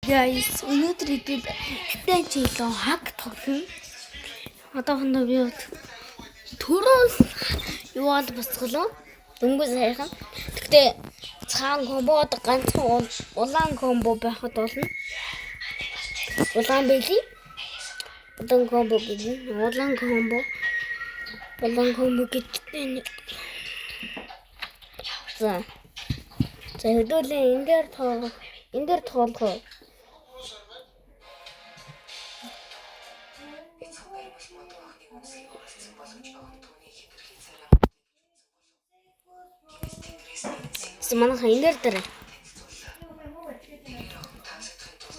Guys, өнөөдөр хэдүүл Стэн чиглэн хаг тоглоно. Одоохондоо би бол түрүүн юу бол босголоо. Дөнгөж саяхан. Гэхдээ цагаан комбо одоо ганцхан улаан комбо байхад болно. Улаан бэлий. Улаан комбо гэж. Улаан комбо. Улаан комбо гэж энэ. За. За хэдүүлээ энэ дээр тоолох. Энэ дээр тоолох. Манайхан энэ дээр дараа.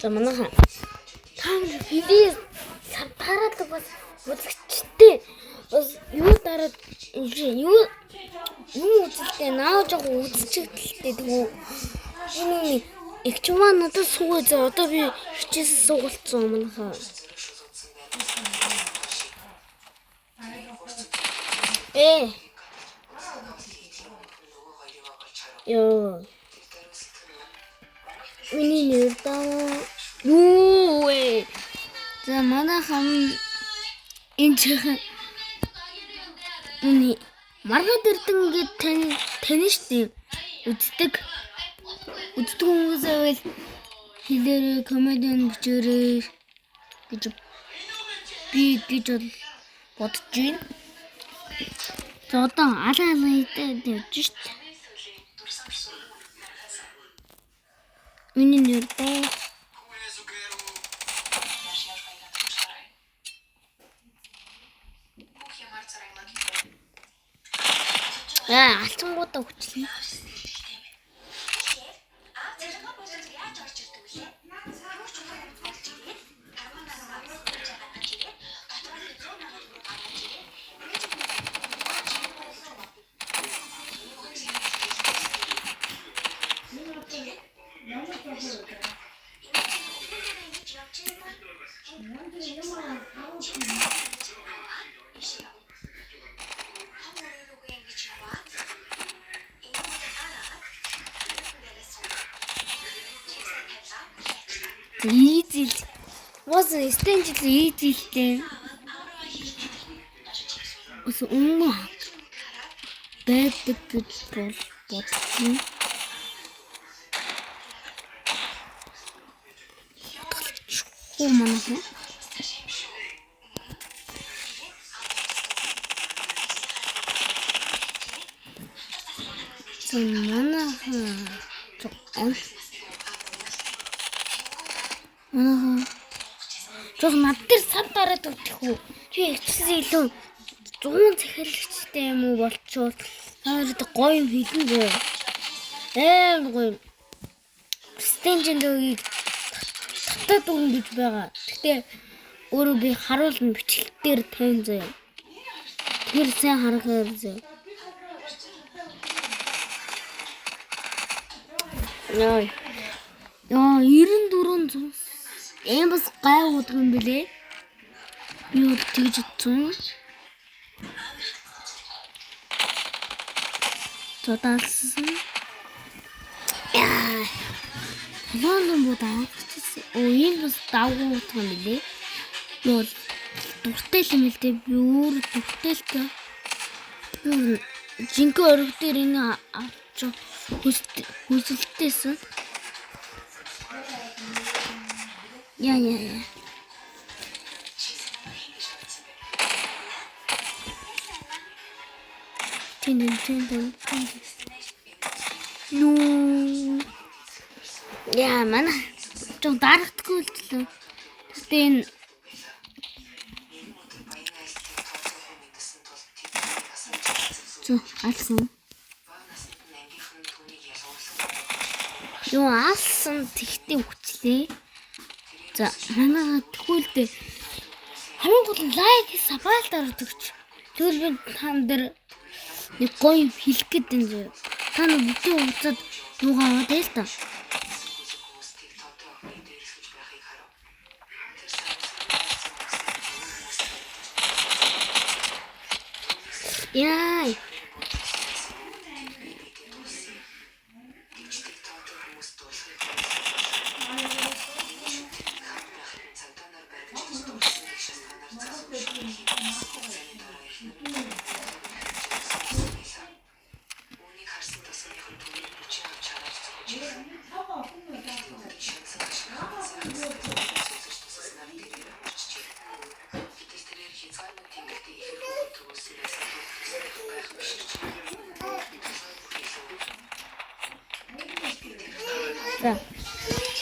За манайхан. Та нар please дараад бас үзэгчтэй бас юу дараад юу юм үзэлтэй наа жоо үзчихэлтэй тэгүү. Энэ их ч маа надад суугаа зөө одоо би хичээсэн суугалцсан манайхан. Э. Йоо. Миний нэр даа. Юу вэ? За манайхан энэ чихэн энэ маргад эрдэн гээд тань штеп үздэг. Үздэг хүмүүсээ бол хэлээрэй, комедиан бичээрэй гэж би гэж бол бодож байна. За одоо алаа алаа идээд явж штт. Миний нэр даа. Аа, алчангуудаа хүчлээ. Easy. Was стенжил easy-тэй. Ус өмнө байдаг гэж бол бодсон. Хуу манайхан. За манайхан. Манайхан. Жох над дээр сав дараад өгчих үү? Чи ихчээс илүү 100 захиалагчтай юм уу болчвол та нарт гоё юм хэлнэ зөө. Амар гоё. Стенжэлөгийг татаад өгнө гэж байгаа. Гэхдээ өөрөө би харуулна бичлэг дээр тавин зөө. Тэр сайн харахаар зөө. Яа. Яа 94 зун. Эм бас гайгуудаг юм бэлээ. Би бол тэгж утсан. Зудаалсан. Яа. Толоон бод авчихсан. Оо энэ бас давгуудаг юм бэлээ. Би бол дуртай юм л дээ. Би өөр дуртай л та. Би жинхэнэ орог дээр энэ авч хүсэлтээсэн. Яа яа яа. Тин тин тин тин. Нү. Яа манай жоо дарахдаггүй л лээ. Гэтэ энэ зү алсан. Юу алсан тэгтээ хүчлээ. За манай тэгвэл хамгийн гол нь лайк сабаал дараад өгч. Тэгвэл би та нар нэг гоё юм хэлэх гээд байна зөө. Та нар бүтэн хугацаанд юугаа аваад байл та. Яа. За.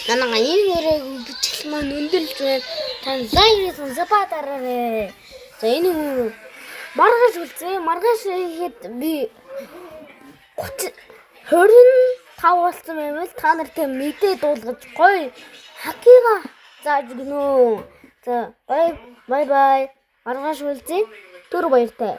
Манай энэ өрөөг бичлэг маань өндөрлж байна. Та like сан sub аа дараарай. За, энэ хүн маргааш үлзээ. Маргааш ихэд би 30 25 болсон байвал та нартай мэдээ дуулгаж гоё hack ига зааж өгнө. За, bye bye. Маргааш уулзъя. Түр баяртай.